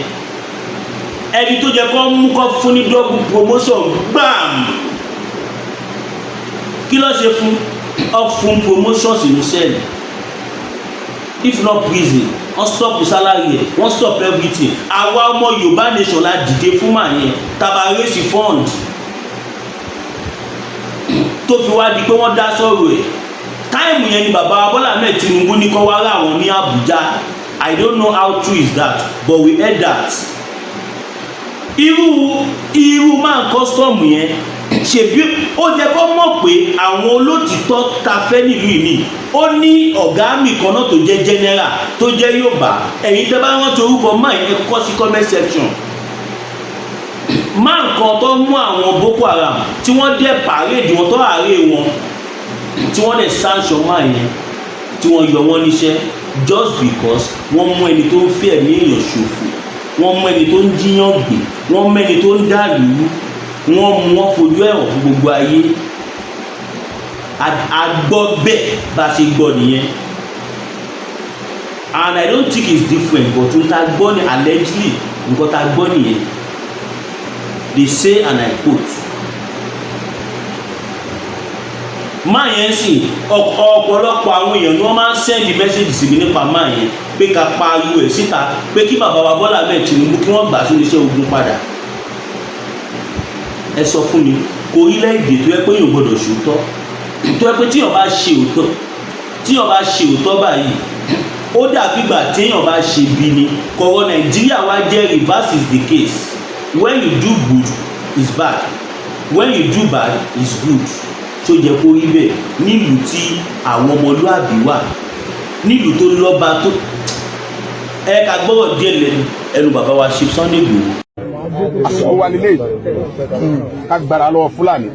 Ẹni tó jẹ́ kó mú kó fún ní double promotion gbàm, kí ló ṣe fún ọ? Fún promotion sínú cell, if not prison. Wọ́n stop salary ẹ̀, wọ́n stop everything. Àwa ọmọ Yorùbá nation la dìde fún màá yẹn, tàbá raise fund tó fi wá di pé wọ́n dá sọ̀rọ̀ ẹ̀. Time yẹn ni bàbá Bọ́lá Ahmed Tinubu ní kó wá rà wọ́n ní Abuja. I don't know how true is that, but we heard that. Irú man custom yẹn, ṣèbí ó jẹ́ kó mọ̀ pé àwọn olótìtọ́ ta fẹ́ nílùú yìí. Ó ní ọ̀gá mi kan náà tó jẹ́ general tó jẹ́ Yorùbá. Ẹ̀yin tẹ́ bá rántí orúkọ máa ẹ kọ sí comment section. Máa nǹkan tó mú àwọn Boko Haram tí wọ́n dẹ̀ parade wọn tó àárẹ̀ wọn, tí wọ́n dẹ̀ sanction máa yẹn, tí wọ́n yọ wọ́n níṣẹ́ just because wọ́n mú ẹni tó ń fẹ́ ẹ̀mí èèyàn ṣòfò, wọ́n mú ẹni tó ń jíyàn gbé, wọ́n mú ẹni tó ń dàlú, wọ́n mú wọn fojú ẹ̀wọ̀n fún gbogbo ayé. A gbọ́ bẹ́ẹ̀, bá a ṣe gbọ́ nìyẹn, and I don't think it's different, but n ta gbọ́ ni, allegedly, nǹkan ta gbọ́ nìyẹn. They say, and I quote, máa yẹn sì, ọ̀pọ̀lọpọ̀ àwọn èèyàn ni wọ́n máa ń send message sí mi nípa máa yẹn pé ká pariwo ẹ̀ síta pé kí bàbá wa Bọ́lá Ahmed Tinubu kí wọ́n gbà sórí iṣẹ́ ogun padà. Ẹ sọ fún mi, kò orílẹ̀-èdè tó yẹ pé èèyàn gbọ́dọ̀ ṣòótọ́, tó yẹ pé tíyàn bá ṣe òótọ́, tíyàn bá ṣe òótọ́ báyìí, ó dàbí ìgbà téèyàn bá ṣe bí ni. Kọ̀rọ̀ Nàìjíríà wá jẹ́ reverse is the case. When you do good is bad, when you do bad is good. Tó jẹ́ kó rí bẹ́ẹ̀ nílùú tí àwọn ọmọlúàbí wà, nílùú tó lọ́ba tó ẹ ká gbọ́rọ̀ díẹ̀ lẹ́nu ẹnu bàbá wa Chief Sunday Igboho. Àsìkò wa nílé ká gbára lọ́wọ́ Fúlàní,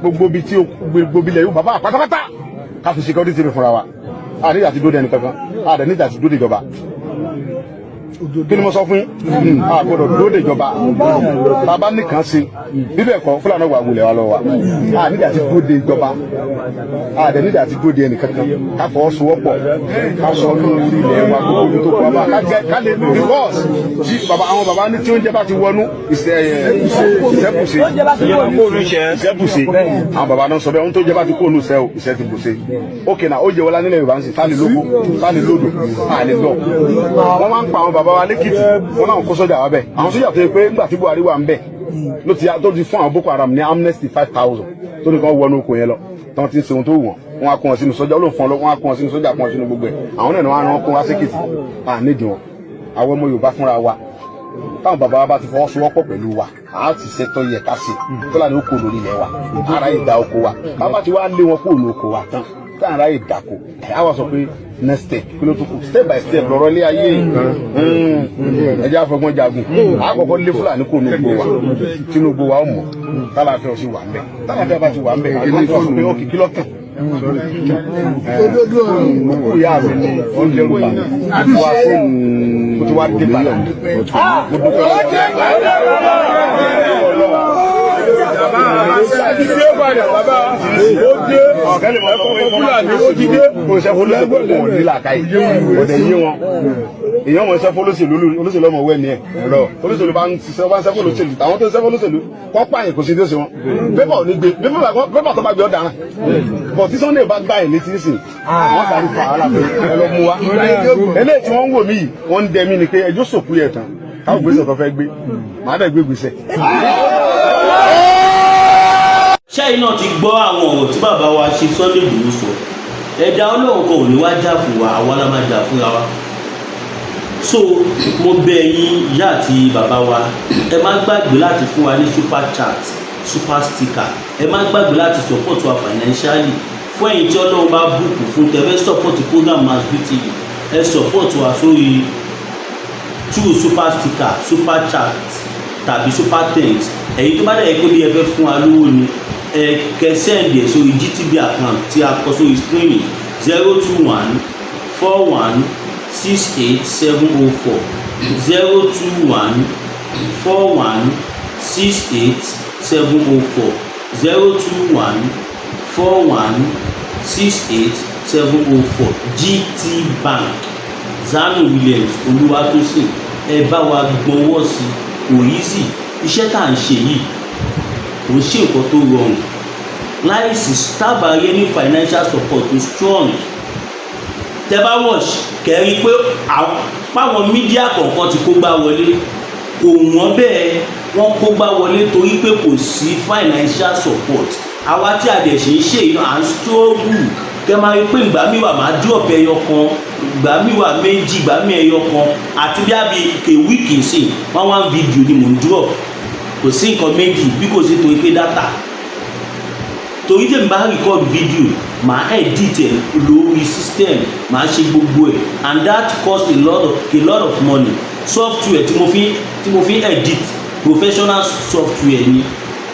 gbogbo ibi tí gbogbo ilẹ̀ yóò bàbá pátápátá, ká fi security tv fúnra wa. A níjà ti dóde ẹnì kankan, a dẹ̀ níjà ti dóde ìjọba. Kí ni mo sọ fún yín? A gbọ́dọ̀ dóde ìjọba. Bàbá nìkan ṣe bíbẹ̀ kọ́, Fúlàní wà wulẹ̀ wa lọ wa. A níjà ti dóde ìjọba, a dẹ̀ níjà ti dóde ẹnì kankan. Ká fọwọ́sowọ́pọ̀, ká sọ ní orí ilẹ̀ wa, gbogbo ibi tó kọ́ wa ká jẹ́ ká lè, because tí bàbá, àwọn bàbá ní tí oúnjẹ bá ti wọnú ìṣẹ́bùṣe, ìṣẹ́bùṣe. Àwọn bàbá náà sọ bẹ́ẹ̀, ohun tó jẹ́ bá ti kó ònú sẹ́ o, ìṣẹ́ ti bùṣe. Ókè náà, ó jẹ́ wọlá nílẹ̀ Yorùbá ń sìn sáni lóko sáni lódò àlè lọ. Wọ́n máa ń pa àwọn bàbá wa lẹ́kìtì, wọ́n náà kó sọ́jà wa bẹ̀. Àwọn sọ́jà tó yẹ pé nígbà tí Buhari wà ń bẹ̀ ló ti tó ti fún àwọn Boko Haram ní amnesty 5,000 tó ní kàn wọnú oko yẹn lọ, tí wọ́n ti ń ṣe ohun tó wù wọ́n. Wọ́n á kó wọn sínú sọ́jà, ó lò fún wọn, wọ́n á kó wọn sínú sọ́jà, kó wọn sínú gbogbo ẹ̀. Àwọn náà ni wọ́n á rán kó wá sékìtì. À nídìí wọn. Àwọn ọmọ Yorùbá fúnra wa, táwọn bàbá wa bá ti fọwọ́sowọ́pọ̀ pẹ̀lú wa, a ti ṣètò yẹ ká ṣe. Fúlàní ó kó lórí ilẹ̀ wa, ara ìdá oko wa. Bàbá ti wá lé wọn kó lóko wa tán, táwọn ará ìdàkọ, ẹ á wá sọ pé next step, kí ló tó kù? Step by step lọ́rọ̀ ilé ayé. Ẹ jẹ́ àfọgbọ́n jagun. Àkọ́kọ́ lé Fúlàní kó ní gbó wa, Tinubu wa ó mọ̀ tálàfẹ́ ó sì wà ń bẹ̀. Tálàfẹ́ bá ti wà ń bẹ̀, àti sọ pé ó kìkí lọ́kàn òkú ìyá mi ni ó ń dẹ́rù bà mí. Wá fóònù, mo ti wá dé padà, mo dúpẹ́ lọ́wọ́. Ìdílé padà, bàbá ó dé ẹ̀kọ́ Fúlàní ó ti dé. Kò ṣe fọlọ́sẹ̀lú kò ní làákàyè, kò dẹ̀ yé wọn. Èèyàn mọ̀ ṣe fọlọ́sẹ̀lú, olóṣèlú ọmọ wẹ̀ ni ẹ̀ lọ. Olóṣèlú bá ń ṣiṣẹ́, bá ń ṣe fọlọ́sẹ̀lú, àwọn tó ń ṣe fọlọ́sẹ̀lú kọ́ pààyàn, kò sí tó ṣe wọn. Pépà ò ní gbé pépà, tó bá gbé ọ̀daràn bọ̀. Tí Sunday bá gbà ẹ̀ létí nísìn, wọ́n sáré fa wàhálà pé ẹ lọ mú wa. Eléyìí tí wọ́n ń wò mí yìí, wọ́n ń dẹ mí ni pé ẹjọ́ sòkú yẹ tán, káwọn gbèsè tó fẹ́ gbé, màá dẹ̀ gbé gbèsè. Ṣẹ́yìn náà ti gbọ́ àwọn ọ̀rọ̀ tí bàbá wa ṣe Sunday Igboho sọ. Ẹ̀dá Ọlọ́run kan ò ní wá jà fún wa, àwa la máa jà fúnra wa. So mo bẹ̀ yín, ìyá àti bàbá wa, ẹ má gbàgbé láti fún wa ní super chat, super sticker. Ẹ má gbàgbé láti support wa financially. Fún ẹ̀yin tí Ọlọ́run bá bùkún fún, tẹ́ support program Masbi TV, ẹ support wa sórí through super sticker, super chat tàbí super thanks. Ẹ̀yin tó bá dẹ̀ yẹ pé bí ẹ fẹ́ fún wa lówó ni, ẹ kẹ́ send ẹ̀ sórí GTB account tí a kọ sórí screen: 021. 4168704, 0214168704, 0214168704, GT Bank, Zanu Williams Olúwatósìn. Ẹ bá wa gbọ́wọ́ sí. Kò easy, iṣẹ́ tá à ń ṣe yìí kò ń ṣe nǹkan tó rọrùn láìsí tábà rí ní financial support tó strong. Tẹ bá watch kẹrí pé páwọn media kọ̀ọ̀kan ti kó gbá wọlé, kò wọ́n bẹ́ẹ̀, wọ́n kó gbá wọlé torí pé kò sí financial support. Àwa tí a dẹ̀ ṣe ń ṣe yìí, à ń struggle. Kẹ máa rí pé ìgbà míì wà, máa drop ẹyọ kan, ìgbà míì wà méjì, ìgbà míì ẹyọ kan, àti bí àbí a week sí one one video ni mò ń drop. Kò sí nǹkan méjì bí kò sí torí pé data, torí tèmi bá record video, màá edit ẹ lórí system, màá ṣe gbogbo ẹ, and that cost a lot of money. Software tí mo fi edit, professional software ni,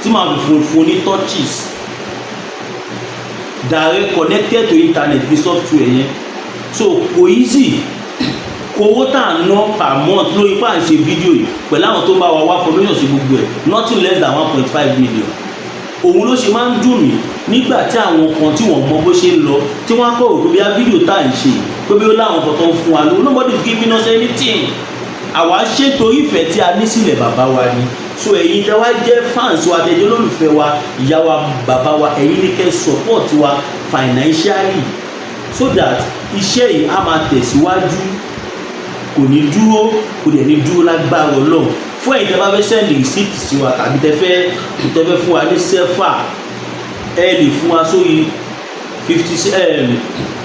tí màá fi fún ní touches, direct connected to internet ní software yẹn. So kò easy. Kò owó tá à ń ná per month lórí pa à ń ṣe fídíò yìí pẹ̀lú àwọn tó ń bá wa wá formation sí gbogbo ẹ̀, nothing less than 1.5 million. Òun ló ṣe máa ń dùn mí nígbà tí àwọn kan tí wọ́n mọ bó ṣe ń lọ, tí wọ́n á kọ̀ rò pé bí a fídíò tá à ń ṣe, pé bí ó láwọn kan tó ń fún wa lówó. Nobody is giving us anything. Àwa ṣe torí ìfẹ́ tí a ní sílẹ̀ bàbá wa ni. So ẹ̀yin tẹ́ wá jẹ́ fans wa, tẹ́jọ́ olólùfẹ́ wa, ìyá wa, bàbá wa, ẹ̀yin ní kẹ́ support wa financially so that iṣẹ́ yìí á máa tẹ̀síwájú, kò ní dúró, kò dẹ̀ ní dúró lágbára Ọlọ́run. Fún ẹ̀yin tẹ́ bá fẹ́ send receipt sí wa tàbí tẹ́ fẹ́ fún wa ní sẹ́fà, ẹ lè fún wa sórí fifty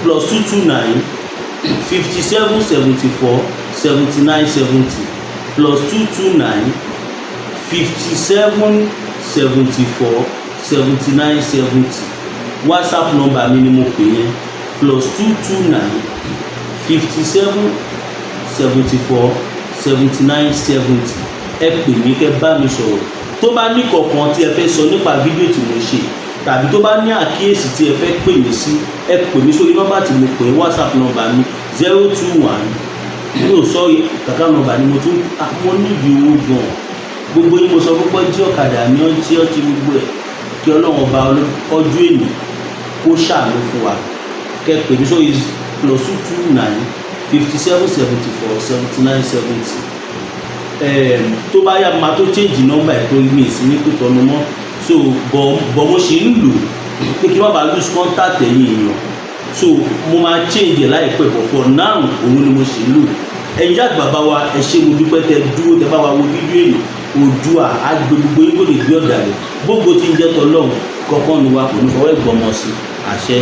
+229 57 74 79 70, +229 57 74 79 70. WhatsApp number mi ni mo pè yẹn, +229 57 74 79 70. Ẹ pè mí kẹ́ bá mi sọ̀rọ̀. Tó bá ní kọ̀ọ̀kan tí ẹ fẹ́ sọ nípa fídíò tí mo ṣe tàbí tó bá ní àkíyèsí tí ẹ fẹ́ pè mí sí, ẹ pè mí sórí nọ́mbà tí mo pè é. WhatsApp nọ́mbà mi 021, no, sorry, kàkà nọ́mbà ni mo tún. Mo nídìí owó gan. Gbogbo yín mo sọ púpọ̀ jí ọ̀kadà mi ọtí ọtí gbogbo ẹ̀, kí Ọlọ́run ọba ọjọ́ èní kó ṣàánú fún wa. Kẹ́ pè mí sórí +229 57 74 79 70. Tó bá yá, máa tó change nọ́mbà ẹ̀ torí mi sí ní kò tọ́nu mọ́. So bọ̀ mo ṣe ń lò pé kí n má bàa lose contact ẹ̀yin èèyàn, so mo máa change ẹ̀ láìpẹ́, but for now òun ni mo ṣe ń lò. Ẹ̀yin jáde bàbá wa, ẹ ṣé, mo dúpẹ́ tẹ dúró tẹ bá wa wo fídíò yìí. Oòduà á gbé gbogbo yín, kò lè gbé ọ̀dàlẹ̀ gbogbo tí ń jẹ́ tọ́lọ́hún kọ̀ọ̀kan ni wa kò ní fọwọ́ ẹ̀gbọ́n mọ́ sí àṣẹ.